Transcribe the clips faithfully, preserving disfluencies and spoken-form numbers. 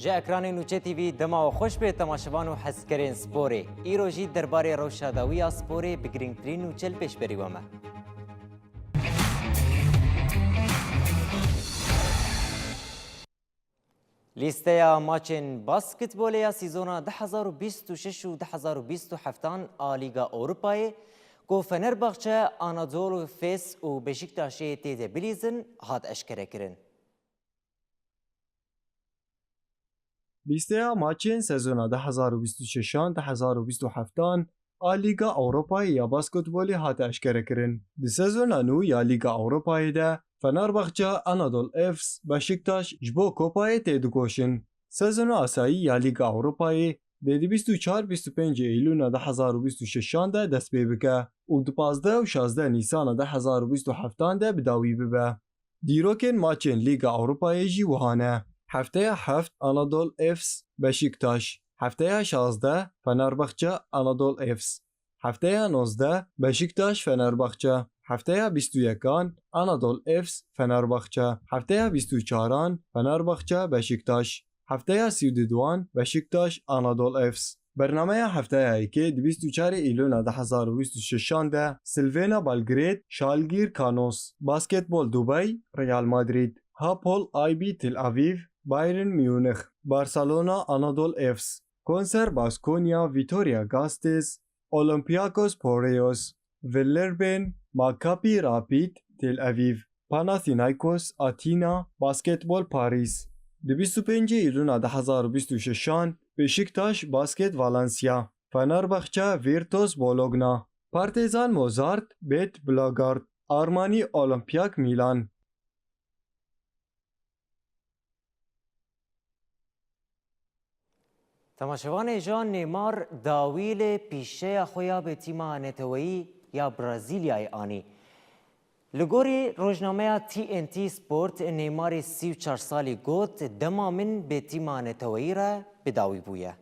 Ji ekranê Nûçe T V dema we xweş be temaşevan û hezkerên sporê. Îro jî derbarê rewşa dawî ya sporê bi girîngtirîn nûçe li pêşberî we me. Lîsteya maçên basketbolê ya sîzona du hezar û bîst û şeş û du hezar û bîst û heftan a Lîga Ewropayê ku Fenerbahçe, Anadolu Efes û Beşiktaşê tê de bilîzin, hat eşkerekirin. Lîsteya maçên sezona du hezar û bîst û şeşan, du hezar û bîst û heftan a Lîga Ewropayê ya basketbolê hate eşkerekirin. Di sezona nû ya Lîga Ewropayê de Fenerbahçe, Anadolu Efes, Beşiktaş ji bo Kopayê têdikoşin. Sezona asayî ya Lîga Ewropayê dê di bîst û çar bîst û pêncê Eylûna du hezar û bîst û şeşan de dest pê bike û di pazdeh û şazdeh Nîsana du hezar û bîst û heftan de bi dawî bibe. Dîrokên maçên Lîga Ewropayê jî wiha ne: Hefteya heft Anadolu Efes, Beşiktaş. Hefteya şazdeh Fenerbahçe, Anadolu Efes. Hefteya nozdeh Beşiktaş, Fenerbahçe. Hefteya bîst û yekan Anadolu Efes, Fenerbahçe. Hefteya bîst û çaran Fenerbahçe, Beşiktaş. Hefteya sî û duan Beşiktaş, Anadolu Efes. Bernameya hefteya yekê di bîst û çarê Îlona du hezar û bîst û şeşan de Silvena Belgrad, Şalgîr Kanos, Basketbol Dubey, Real Madrid, Hapol I B Tel Aviv, Bayern Munich, Barcelona, Anadolu Efes, Konser Baskonya, Vitoria Gasteiz, Olympiakos Piraeus, Villerben, Maccabi Rapid, Tel Aviv, Panathinaikos, Atina, Basketbol Paris. Di bîst û pêncê Îlona du hezar û bîst û şeşan Beşiktaş, Basket Valencia, Fenerbahçe, Virtus Bologna, Partizan Mozart, Bet Belgrad, Armani Olimpiyak Milan. Temaşevanê, ja Neymar dawî li pîşeya xwe ya bi tîma neteweyî ya Brazîlyayê anî. Li gorî rojnameya T N T Sport, Neymarê sî û çar salî got, dema min bi tîma neteweyî re bi dawî bûye.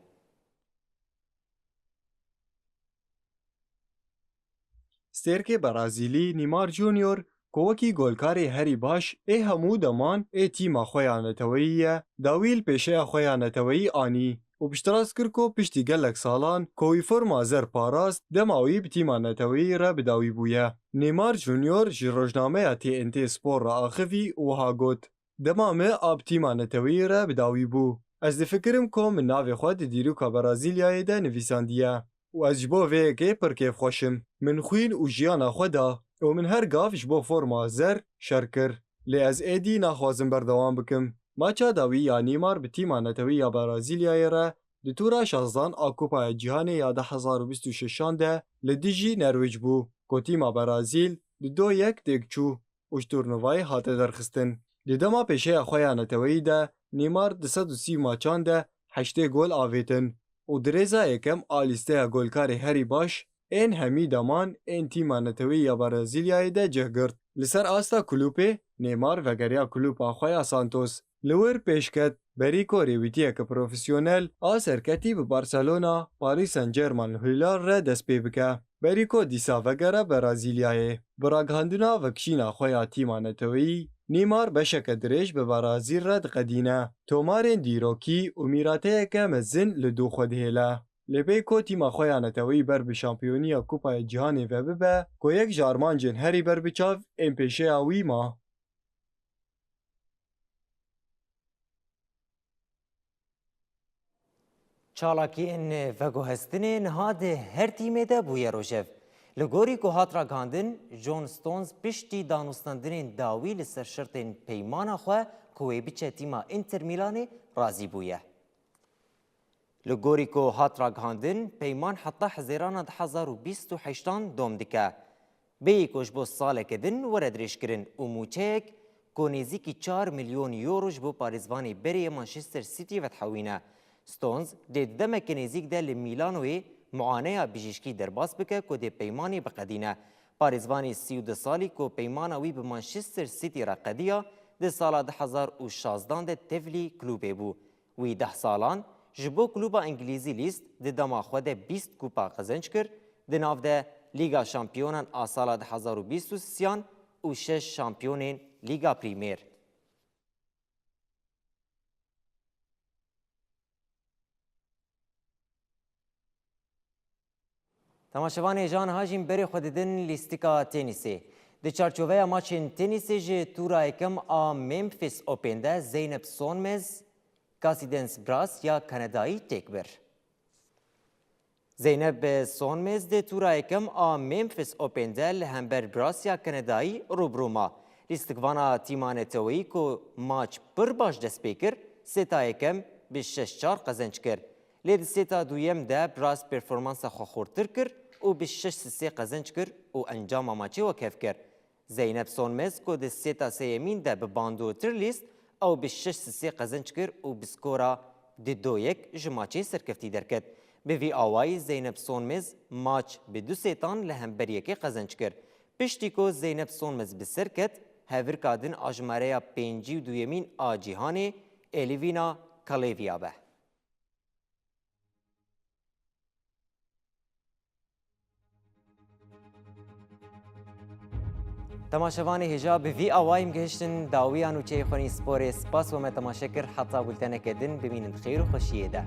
Stêrkê Brazîlî Neymar Junior, ku wekî golkarê herî baş ê hemû deman ê tîma xwe ya neteweyî ye, dawî li pêşeya xwe ya neteweyî anî û piştrast kir ku piştî gelek salan ku wî forma zer parast, dema wî bi tîma neteweyî re bi dawî bûye. Neymar Junior ji rojnameya T N T Sport re axivî û wiha got, Dema me a bi tîma neteweyî re bi dawî bû. Ez difikirim ku min navê xwe di dîroka Brazîlyayê de nivîsandiye û ez ji bo vê yekê pir kêfxweş im. Min xwîn û jiyana xwe da û min her gav ji bo forma zer şer kir. Lê ez êdî naxwazim berdewam bikim. Maça dawî ya Neymar bi tîma netewî ya Brazîlyayê re di tura şazdan a Kupaya Cîhanê ya du hezar û bîst û şeşan de li dijî Nerwêc bû, ku tîma Brazîl di do yek têk çû û ji turnuvayê hate derxistin. Di dema pêşeya xwe ya neteweyî de Neymar di sed û sî maçan de heştê gol avêtin û di rêza yekem a lîsteya golkarê herî baş ên hemî deman ên tîma neteweyî ya Brezîlyayê de cih girt. Li ser asta kulûpê Neymar vegeriya kulûpa xwe ya Santos. Li wir pêş ket, berî ku rêwîtiyeke profesyonel a serketî bi Barcelona, Paris Saint-Germain û Hilal re dest pê bike. Berî ku dîsa vegere Brazîlyayê, bi ragihandina vekişîna xwe ya tîma neteweyî, Neymar beşeke dirêj bi Brazîl re diqedîne. Tomarên dîrokî û mîrateyeke mezin li dû xwe dihêle. Lê bê ku tîma xwe ya neteweyî ber bi şampiyoniya Kupaya Cîhanê ve bibe, ku yek ji armancên herî berbiçav ên pêşeya wî ma. Çalakiyên veguhestinê niha di her tîmê de bûye rojev. Li gorî ku hat ragihandin, John Stones piştî danûstandinên dawî li ser şertên peymana xwe ku wê biçe tîma Inter Milanê razî bûye. Li gorî ku hat ragihandin, peyman heta Hezêrana du hezar û bîst û heştan dom dike. Bêyî ku ji bo saleke din were dirêjkirin û mûçeyek ku nêzîkî çar milyon euro ji bo parêzvanê berê yê Manchester City vedihewîne. Stones dê di demeke nêzîk de li Milanoyê muaneya bijîşkî derbas bike ku dê peymanê biqedîne. Parêzvanê sî û du salî ku peymana wî bi Manchester City re qediya, di sala du hezar û şazdan de tevlî klûbê bû. Wî deh salan ji bo klûba Îngilîzî Lîst di dema xwe de bîst kupa qezenc kir, di nav de Lîga Şampiyonan a sala du hezar û bîst û sisiyan û şeş şampiyonên Lîga Prîmêr. Temaşevanê, ji aniha jî berê xwe didin lîstika tenîsê. Di çarçoveya maçên tenîsê ji tûra yekem a Memphis Open de Zeynep Sonmez, Casidens Bras ya Kanadayî têk bir. Zeynep Sonmez di tûra yekem a Memphis Open de li hember Bras ya Kanadayî rûbirû ma. Lîstikvana tîma neteweyî ku maç pir baş dest pê kir, seta yekem bi şeş çar qezenc kir. Lê di seta duyem de Bras performansa xwe xurtir kir û bi şeş sisê qezenc kir û encama maçê wekhev kir. Zeynep Sonmez ku di seta sêyemîn de bi bandotir lîst, ew bi şeş sisê qezenc kir û bi skora di do yek ji maçê serkeftî derket. Bi vî awayî Zeynep Sonmez maç bi du sêtan li hember yekê qezenc kir. Piştî ku Zeynep Sonmez bi ser ket, hevirka din a jimareya pêncî û duyemîn a cîhanê Elivîna Kalevya be. Temaşevanê hêja, bi vî awayî em gihiştin dawiya nûçeyê xwe yên sporê. Spas we me temaşe kir, heta bulteneke din bimînin di xêr û xweşiyê de.